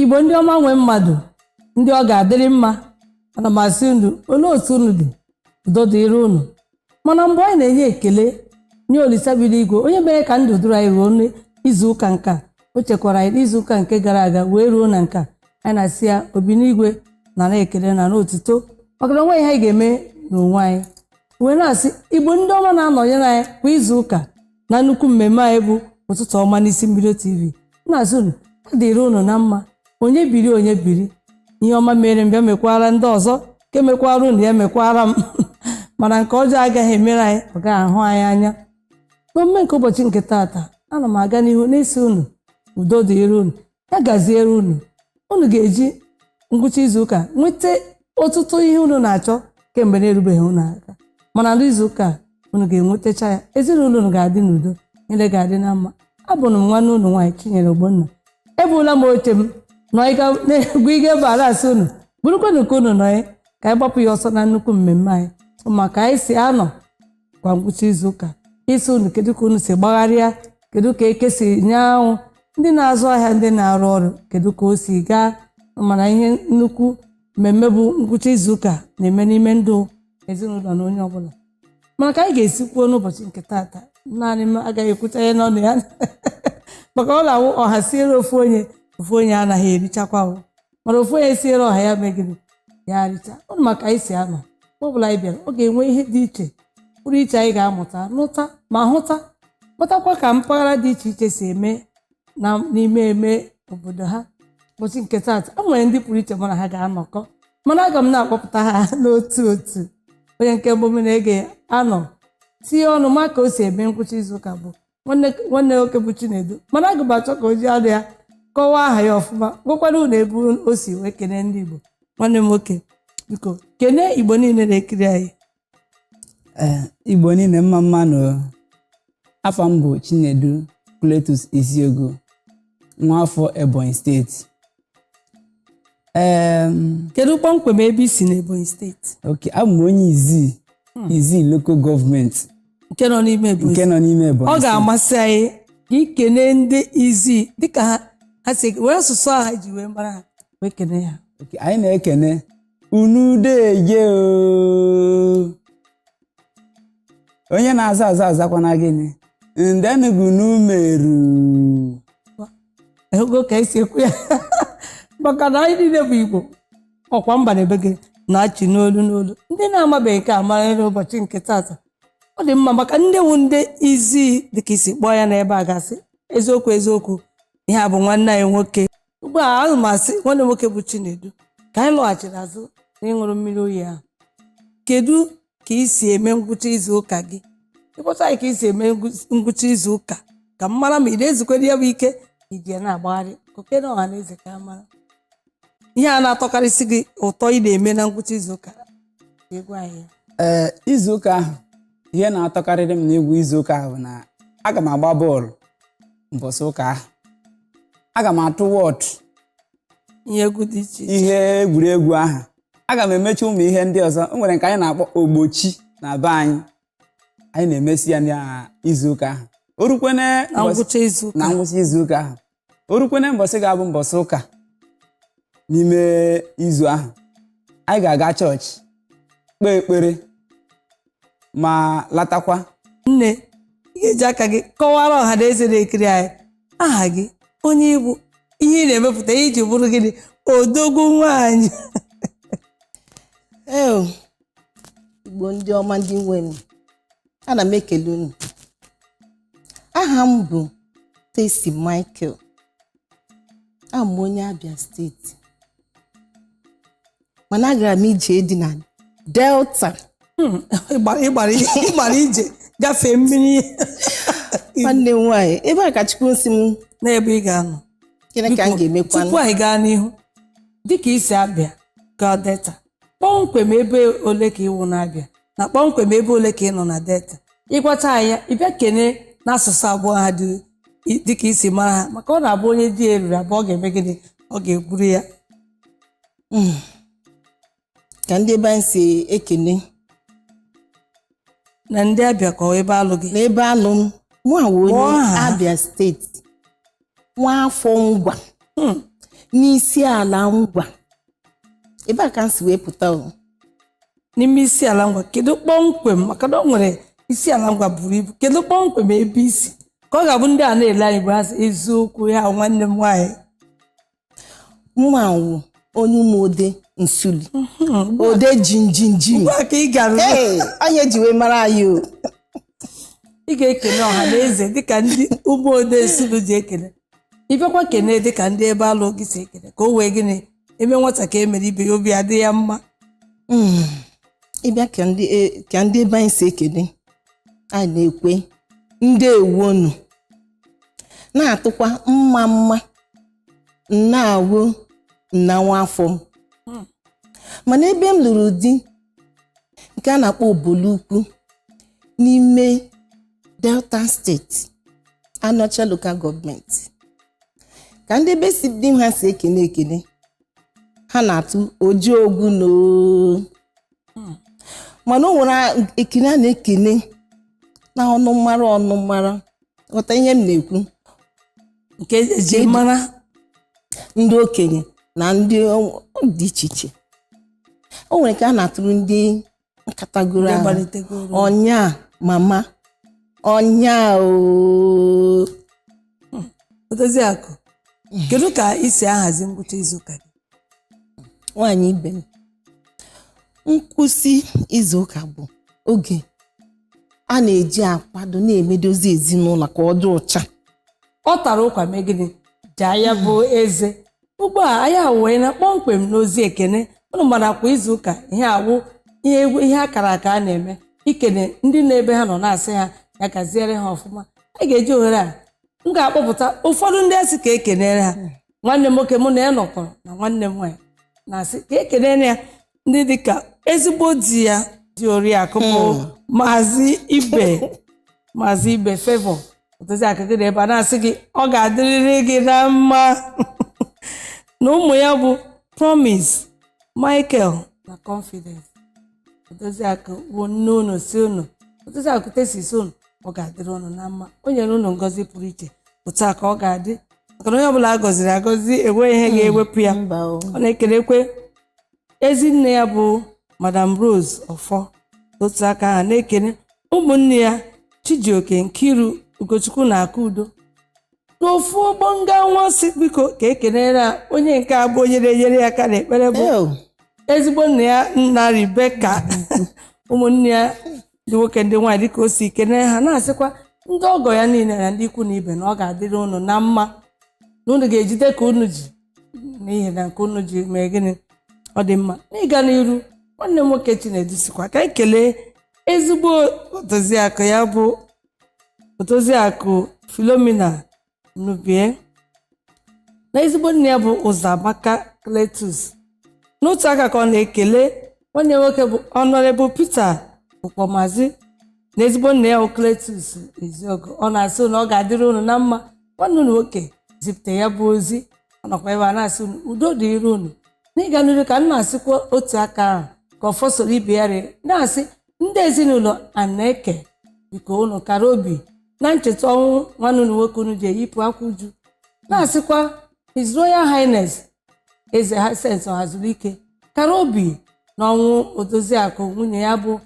Igbo ndị ọma nwe mmadụ, ndị ọ ga-adịrị mma, ana m asị unu, olee otu unu dị? Udo dịrị unu. Mana mgbe anyị na-enye ekele nye Olisa bi n'igwe, onye mere ka ndụ duru anyị ruo n'izu ụka nke a, o chekwara anyị n'izu ụka nke gara aga wee ruo na nke a, anyị na-asị ya, obi n'igwe, nara ekele na n'otuto, maka na onwe ihe anyị ga-eme n'onwe anyị. Wee na-asị Igbo ndị ọma na-anọnyere anyị kwa izu ụka na nnukwu mmemme anyị bụ Ụtụtụ Ọma n'Isi Mbido TV, na-asị unu ọ dịrị unu na mma. Onye biri, onye biri, ihe ọma mere m bịa mekwara ndị ọzọ, nke mekwara unu ya mekwara m, mana nke ọjọọ agaghị emere anyị, ọ gaghị ahụ anyị anya. N'omume nke ụbọchị nke taata, ana m aga n'ihu n'isi unu, udo dịrị unu, ya gaziere unu. Unu ga-eji ngwụcha izu ụka nweta ọtụtụ ihe unu na-achọ kemgbe na-erubeghị unu aka, mana n'izu ụka a, unu ga-enwetacha ya. Ezinụlọ unu ga-adị n'udo, niile ga-adị na mma. Abụrụ m nwanne unu nwaanyị Chinyere Ogbonna. Ebula m oche m n'egwu ige ebe a na-asị unu bụrụkwanụ ka unu nọ ka anyị gbapụ ya ọsọ na nnukwu mmemme anyị, maka anyị si anọ kwa ngwụcha izu ụka isi unu kedu ka unu si gbagharịa, kedu ka eke si nye anwụ, ndị na-azụ ahịa, ndị na-arụ ọrụ, kedu ka o si gaa. Mana ihe nnukwu mmemme bụ ngwụcha izu ụka na-eme n'ime ndụ ezinụlọ na onye ọbụla. Mana ka anyị ga-esi kwuo n'ụbọchị nke taata, naanị m agaghị ekwucha ihe n'ọnụ ya, maka ọ na-awụ ọha siere ofu onye, ofu onye anaghị erichakwa. Mana ofu onye siere ọha, ya megịrị ya richa ụnụ. Maka anyị si anọ, mgbe ọbụla anyị bịara, ọ ga-enwe ihe dị iche pụrụ iche anyị ga-amụta, nụta ma hụta, mụtakwa ka mpaghara dị iche iche si eme na n'ime eme obodo ha. Ụbọchị nke taata, o nwere ndị pụrụ iche mana ha ga-anọkọ, mana aga m na-akpọpụta ha n'otu otu. Onye nke mbụ m na-ege anọ tinye ọnụ ma ka o si eme ngwụcha izuụka bụ nwanne nwoke bụ Chinedu, mana aga m achọ ka o ji ọnụ ya kọwaa aha ya ọfụma, gwakwara unu ebe o si wee kene ndị Igbo. Nwanne m nwoke, biko kene Igbo niile na-ekiri anyị. Ee, Igbo niile, mma mma nụ. Afa m bụ Chinedu Cletus Isiogo, nwa afọ Ebonyi Steeti. Ee. Kedu kpọmkwem ebe i si na Ebonyi Steeti? Ok, abụ m onye Izzi, Izzi Local Government nke nọ n'ime Ebonyi. Nke nọ n'ime Ebonyi. Ọ ga-amasị anyị ka ị kene ndị Izzi dịka ha si were asụsụ ahụ ji wee mara ha wee kene ha. Ok, anyị na-ekene unu. Deje o, onye na-aza aza azakwana gịnị ndenugunu meru. Ego ka esi ekwu ya, maka na anyị niile bụ Igbo, ọkwa mba na-ebe gị na-achị n'olu n'olu. Ndị na-amabeghị ka amara n'ụbọchị nke tata, ọ dị mma maka ndị wu ndị Izzi dịka isi kpọọ ya n'ebe a gasị. Eziokwu eziokwu, ihe a bụ nwanne anyị nwoke. Ugbu a, ana m asị nwanne m nwoke bụ Chinedu, ka anyị lọghachiri azụ n'ịṅụrụ mmiri oyi ahụ, kedu ka ị si eme ngwụcha izu ụka gị? Ịkpọta anyị ka ị si eme ngwụcha izu ụka, ka m mara ma ị na-ezukwere ya bụ ike iji ya na-agbagharị oke na ọha na eze, ka a mara ihe a na-atọkarịsị gị ụtọ ị na-eme na ngwụcha izu ụka. Egwu anyị ya. Ee, izu ụka ahụ, ihe na-atọkarịrị m n'egwu izu ụka ahụ bụ na aga m agba bọọlụ mbọsị ụka ahụ, aga m atụ wọtụ, ihe egwu dị iche iche, ihe egwuregwu ahụ, aga m emechi ụmụ ihe ndị ọzọ. O nwere nke anyị na-akpọ ogbochi na be anyị, anyị na-emesi ya n'izu ụka ahụ. O rukwene na ngwụcha izu ụka. Na ngwụcha izu ụka ahụ, o rukwene mbọsị ga-abụ mbọsị ụka n'ime izu ahụ, anyị ga-aga chọọchị kpee ekpere ma latakwa. Nne, ị ga-eji aka gị kọwara ọha na eze na-ekiri anyị aha gị, onye ịbụ, ihe ị na-emepụta, ihe iji bụrụ gịnị, odogwu nwaanyị. Ee, Igbo ndị ọma, ndị nwe m, ana m ekele unu. Aha m bụ Tessy Michael. Abụ m onye Abia Steeti, mana agara m ije dị na Delta. Ịgbara ije gafee mmiri. Nwanne m nwaanyị, ebe a ka Chukwu si m n'ebe ị ga-anọ. Gịnị ka m ga-emekwa? Tupu anyị gaa n'ihu, dịka isi Abịa gaa Delta, kpọmkwem ebe ole ka ịwụ na-abịa, na kpọmkwem ebe ole ka ị nọ na Delta? Ịgwata anyị ya, ị bịa kene n'asụsụ abụọ ha dị dịka isi mara ha, maka ọ na-abụ onye ji eruru abụọ, ọ ga-eme gịnị? Ọ ga-egwuru ya. Ka ndị ebe anyị si ekene. Na ndị Abịa ka ọ ebe alụ gị? N'ebe alụ m, mụ awụ Kpọọ onye aha. Abia Steeti, nwa afọ Ngwa. N'Isiala Ngwa, ebe a ka m si wee pụta o. N'ime Isiala Ngwa, kedu kpọmkwem? Maka na o nwere Isiala Ngwa buru ibu, kedu kpọmkwem ebe isi ka ọ ga-abụ ndị a na-ele anyị bụ ha sị, eziokwu ya nwanne m nwaanyị? Mma wụ onye Ụmụode Nsulu, Ode jinjinjin. Ugbu a ka ị gara. Ee, anyị eji wee mara anyị o. Ị ga-ekene ọha na eze dịka ndị Ụmụode Nsulu ji ekene, ịbịakwa kene dịka ndị ebe alụ gị si ekene, ka o wee gịnị eme nwata ka e mere ibe ya obi adị ya mma. Ịbịa ka ndị ebe anyị si ekene, anyị na-ekwe ndewonu, na-atụkwa mma mma nna-awụ nna nwa afọ m. Mana ebe m lụrụ di, nke a na-akpọ Obolukwu n'ime Delta Steeti, Anaocha Local Government, ka ndị ebe si di m ha si ekene ekene, ha na-atụ ojiogwu no. Mana o nwere ekene a na-ekene na ọnụmara ọnụmara, ghọta ihe m na-ekwu? Nke eji mara ndị okenye na ndị dị iche iche. O nwere ka a na-atụrụ ndị nkatagoro ndị ahụ gbalitegoro. Ọnya mama ọnya ooo. Odoziakụ, kedu ka ị si ahazi ngwụcha izuụka gị? Nwaanyị ibe m, nkwụsị izu ụka bụ oge a na-eji akwado na-emedozi ezinụlọ ka ọ dị ụcha. Ọ tara ụkwa mee gịnị jaa ya bụ eze. Ugbu a anyị awee na kpọmkwem n'ozi ekene ụnụ, mana kwa izuụka ihe awụ ihe egwu, ihe akara aka a na-eme ikene ndị nọ ebe ha nọ, na-asị ha ya gaziere ha ọfụma. Anyị ga-eji ohere a, m ga-akpọpụta ụfọdụ ndị asị ka ekenere ha. Nwanne m nwoke mụ na ya nọkọrọ na nwanne m nwaanyị na-asị ka ekenere ya ndị dịka ezigbo di ya dị, oriakụ bụ Maazị Ibe, Maazị Ibe Favour. Odoziakụ gị na ebe a na-asị gị ọ ga-adịrịrị gị na mma, na ụmụ ya bụ Promise, Michael na Confidence. Odoziakụ bụ nne unu si unu, Odoziakụ Tesi si unu ọ ga-adịrị unu na mma. O nyere unu ngọzi pụrụ iche, otu a ka ọ ga-adị, maka na onye ọbụla a gọziri agọzi enweghị ihe ga-ewepụ ya. Mba o. Ọ na-ekelekwe ezinne ya bụ Madam Rose Ọfọ. Otu aka ha na-ekene ụmụnne ya Chijioke, Nkiru, Ugochukwu na Akudo n'ofu ogbonga nwa si biko ka ekenere ya onye nke abụ onye na-enyere ya aka n'ekpere bụ Eo, ezigbo nna ya, nna Rebeka, ụmụnne ya ndị nwoke, ndị nwaanyị, dịka o si kene ha, na-asịkwa ndị ọgọ ya niile na ndị ikwu na ibe na ọ ga-adịrị unu na mma, na unu ga-ejide ka unu ji, n'ihi na nke unu ji mee gịnị ọ dị mma. N'ịga n'iru, nwanne m nwoke Chinedu sikwa ka anyị kelee ezigbo odoziakụ ya bụ Odoziakụ Philomena Nubie na ezigbo nne ya bụ Ụzọamaka Cletus. N'otu aka ka ọ na-ekele nwanne ya nwoke bụ Honorable Peter Ụkpọmazi na ezigbo nna ya bụ Cletus Eziogo. Ọ na-asị na ọ ga-adịrị unu na mma. Nwanne unu nwoke zipụta ya bụ ozi, ọ nọkwa ebe a na-asị unu udo dịrị unu. N'ịga n'iru, ka m na-asịkwa otu aka ahụ ka ọfọ soro ibe ya ree, na-asị ndị ezinụlọ Aneke, biko unu kara obi na ncheta ọnwụ nwanne unu nwoke unu ji eyipụ akwa uju, na-asịkwa His Royal Highness Eze Hyacinth Ọhazulike kara obi na ọnwụ odoziakụ nwunye ya bụ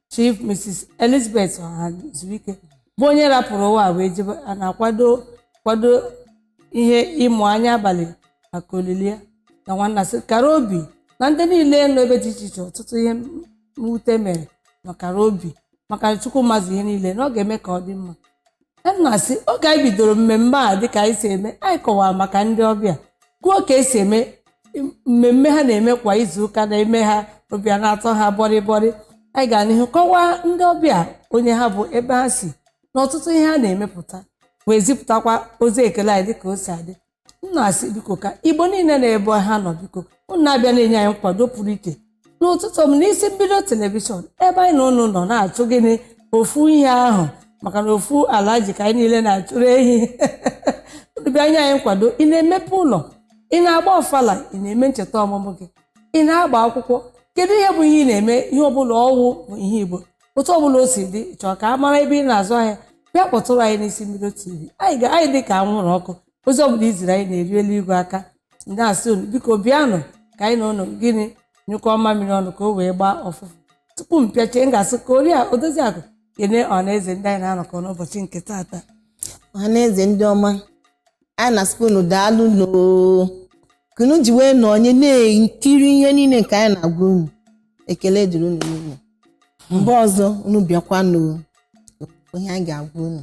Chief Mrs. Elizabeth Ọhazulike, bụ onye rapụrụ ụwa wee jebe. A na-akwado kwado ihe ịmụ anya abalị maka olili ya. Na nwanna sị kara obi na ndị niile nọ ebe dị iche iche ọtụtụ ihe mwute mere na kara obi, maka Chukwu mazụ ihe niile na ọ ga-eme ka ọ dị mma. A na-asị oge anyị bidoro mmemme a, dịka anyị si eme, anyị kọwara maka ndị ọbịa, kwuo ka esi eme mmemme ha na-eme kwa izuụka, na-eme ha obi a na-atọ ha bọrịbọrị. Anyị gara n'ihu kọwaa ndị ọbịa, onye ha bụ, ebe ha si na ọtụtụ ihe ha na-emepụta, wee zipụtakwa ozi ekele anyị dịka o si adị. M na-asị biko ka Igbo niile na-ebe ha nọ, biko unu na-abịa na-enye anyị nkwado pụrụ iche n'ụtụtụ m n'isi mbido telivishọn, ebe anyị na unu nọ na-achụ gịnị ofu ihe ahụ, maka na ofu ala ji ka anyị niile na-achụrụ ehi. Unu bịa nye anyị nkwado. Ị na-emepe ụlọ, ị na-agba ọfala, ị na-eme ncheta ọmụmụ gị, ị na-agba akwụkwọ, kedu ihe bụ ihe ị na-eme? Ihe ọbụla ọwụ bụ ihe Igbo, otu ọbụla o si dị, chọọ ka a mara ebe ị na-azụ ahịa, bịa kpọtụrụ anyị n'isi mbido TV. Anyị ga anyị dị ka anwụrụ ọkụ, ozi ọbụla iziri anyị na-eru eluigwe aka. Na-asị unu, biko bịanụ ka anyị na unu gịnị nyụkọ mamịrị ọnụ ka o wee gbaa ọfụfụ. Tupu m pịachie, m ga-asị ka Oriakụ Odoziakụ kene ọhaneze ndị anyị na-anọkọ n'ụbọchị nke taata. Ọhaneze ndị ọma, anyị na-asịkwa unu daalụ noo ka unu ji wee nọnye na-ekiri ihe niile nke anyị na-agwa unu. Ekele dịrị unu niile. Mgbe ọzọ unu bịakwa nụ ihe anyị ga-agwa unu.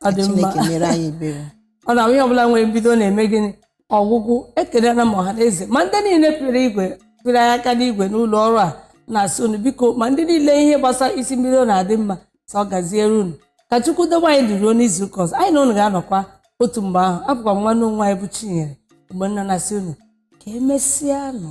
Ọ dị mma. Chineke mere anyị ebere. Ọ na ihe ọbụla nwere mbido na-eme gịnị? Ọgwụgwụ. Ekelela m ọha na eze, ma ndị niile pịrị igwe, pịrị anyị aka n'igwe n'ụlọ ọrụ a, na-asị unu biko, ma ndị niile ihe gbasara isi mbido na-adị mma, sọ ọ gaziere unu. Ka Chukwu dobe anyị ndụ ruo n'izu ụka ọzọ anyị na unu ga-anọkwa otu mgbe ahụ. Abụkwa m nwanne unu nwaanyị bụ Chinyere mgbe nna na-asị unu ka emesịa nụ.